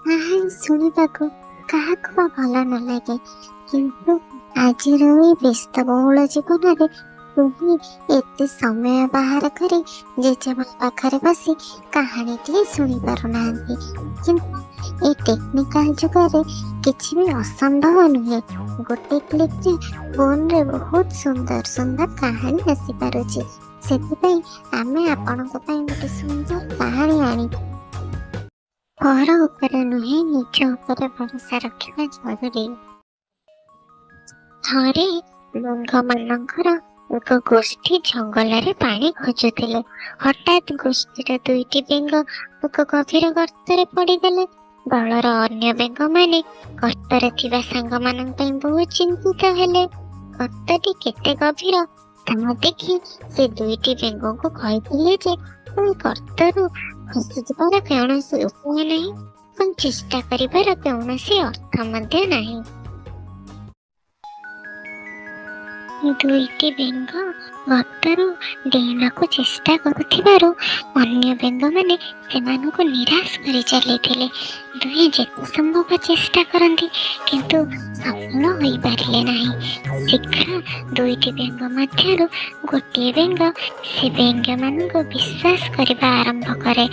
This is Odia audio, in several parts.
କାହାଣୀ ଶୁଣିବାକୁ କାହାକୁ ବା ଭଲ ନ ଲାଗେ? କିନ୍ତୁ ଆଜିର ଏଇ ବ୍ୟସ୍ତବହୁଳ ଜୀବନରେ କେହି ଏତେ ସମୟ ବାହାର କରି ଜେଜେମା ପାଖରେ ବସି କାହାଣୀଟିଏ ଶୁଣି ପାରୁନାହାନ୍ତି। କିନ୍ତୁ ଏ ଟେକ୍ନିକାଲ ଯୁଗରେ କିଛି ବି ଅସମ୍ଭବ ନୁହେଁ। ଗୋଟେ କ୍ଲିକରେ ଫୋନରେ ବହୁତ ସୁନ୍ଦର ସୁନ୍ଦର କାହାଣୀ ଆସିପାରୁଛି। ସେଥିପାଇଁ ଆମେ ଆପଣଙ୍କ ପାଇଁ ଗୋଟେ ସୁନ୍ଦର କାହାଣୀ ଆଣିଛୁ। ପର ଉପରେ ନୁହେଁ, ନିଜ ଉପରେ ଭରସା ରଖିବା ଜରୁରୀ। ଥରେ ବେଙ୍ଗମାନଙ୍କର ଏକ ଗୋଷ୍ଠୀ ଜଙ୍ଗଲରେ ପାଣି ଖୋଜୁଥିଲେ। ହଠାତ୍ ଗୋଷ୍ଠୀର ଦୁଇଟି ବେଙ୍ଗ ଏକ ଗଭୀର ଗର୍ତ୍ତରେ ପଡ଼ିଗଲେ। ଦଳର ଅନ୍ୟ ବେଙ୍ଗମାନେ ଗର୍ତ୍ତରେ ଥିବା ସାଙ୍ଗମାନଙ୍କ ପାଇଁ ବହୁତ ଚିନ୍ତିତ ହେଲେ। ଗର୍ତ୍ତଟି କେତେ ଗଭୀର ତାହା ଦେଖି ସେ ଦୁଇଟି ବେଙ୍ଗଙ୍କୁ କହିଥିଲେ ଯେ ଏହି ଗର୍ତ୍ତରୁ ଖସିଯିବାର କୌଣସି ଉପାୟ ନାହିଁ ଏବଂ ଚେଷ୍ଟା କରିବାର କୌଣସି ଅର୍ଥ ମଧ୍ୟ ନାହିଁ। ଦୁଇଟି ବେଙ୍ଗ ଗର୍ତ୍ତରୁ ଡେଇଁବାକୁ ଚେଷ୍ଟା କରୁଥିବାରୁ ଅନ୍ୟ ବେଙ୍ଗମାନେ ସେମାନଙ୍କୁ ନିରାଶ କରି ଚାଲିଥିଲେ। ଦୁହେଁ ଯେତେ ସମ୍ଭବ ଚେଷ୍ଟା କରନ୍ତି, କିନ୍ତୁ ସଫଳ ହୋଇପାରିଲେ ନାହିଁ। ଶୀଘ୍ର ଦୁଇଟି ବେଙ୍ଗ ମଧ୍ୟରୁ ଗୋଟିଏ ବେଙ୍ଗ ସେ ବେଙ୍ଗମାନଙ୍କୁ ବିଶ୍ୱାସ କରିବା ଆରମ୍ଭ କରେ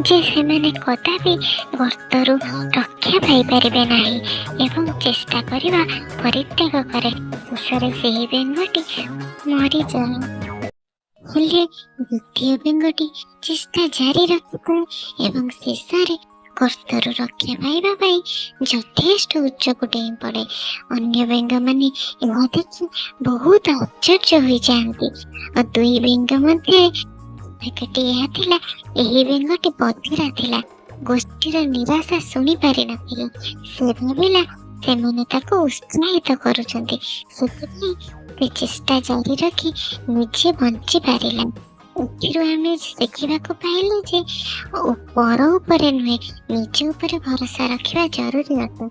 ଯେ ସେମାନେ କଦାପି ଗର୍ତ୍ତରୁ ରକ୍ଷା ପାଇପାରିବେ ନାହିଁ ଏବଂ ଚେଷ୍ଟା କରିବା ପରିତ୍ୟାଗ କରେ। ଶେଷରେ ସେହି ବେଙ୍ଗଟି ମରିଯାଏ। ହେଲେ ଦ୍ୱିତୀୟ ବେଙ୍ଗଟି ଚେଷ୍ଟା ଜାରି ରଖିଥାଏ ଏବଂ ଶେଷରେ ଗର୍ତ୍ତରୁ ରକ୍ଷା ପାଇବା ପାଇଁ ଯଥେଷ୍ଟ ଉଚ୍ଚକୁ ଡେଇଁ ପଡ଼େ। ଅନ୍ୟ ବେଙ୍ଗମାନେ ଏହା ଦେଖି ବହୁତ ଆଶ୍ଚର୍ଯ୍ୟ ହୋଇଯାଆନ୍ତି। ଆଉ ଦୁଇ ବେଙ୍ଗ ମଧ୍ୟରେ ପାର୍ଥକ୍ୟଟି ଏହା ଥିଲା, ଏହି ବେଙ୍ଗଟି ବଧିରା ଥିଲା, ଗୋଷ୍ଠୀର ନିରାଶା ଶୁଣି ପାରିନଥିଲା। ସେ ଭାବିଲା ସେମାନେ ତାକୁ ଉତ୍ସାହିତ କରୁଛନ୍ତି, ସେଥିପାଇଁ ସେ ଚେଷ୍ଟା ଜାରି ରଖି ନିଜେ ବଞ୍ଚି ପାରିଲା। ଏଥିରୁ ଆମେ ଶିଖିବାକୁ ପାଇଲେ ଯେ ପର ଉପରେ ନୁହେଁ, ନିଜ ଉପରେ ଭରସା ରଖିବା ଜରୁରୀ ଅଟେ।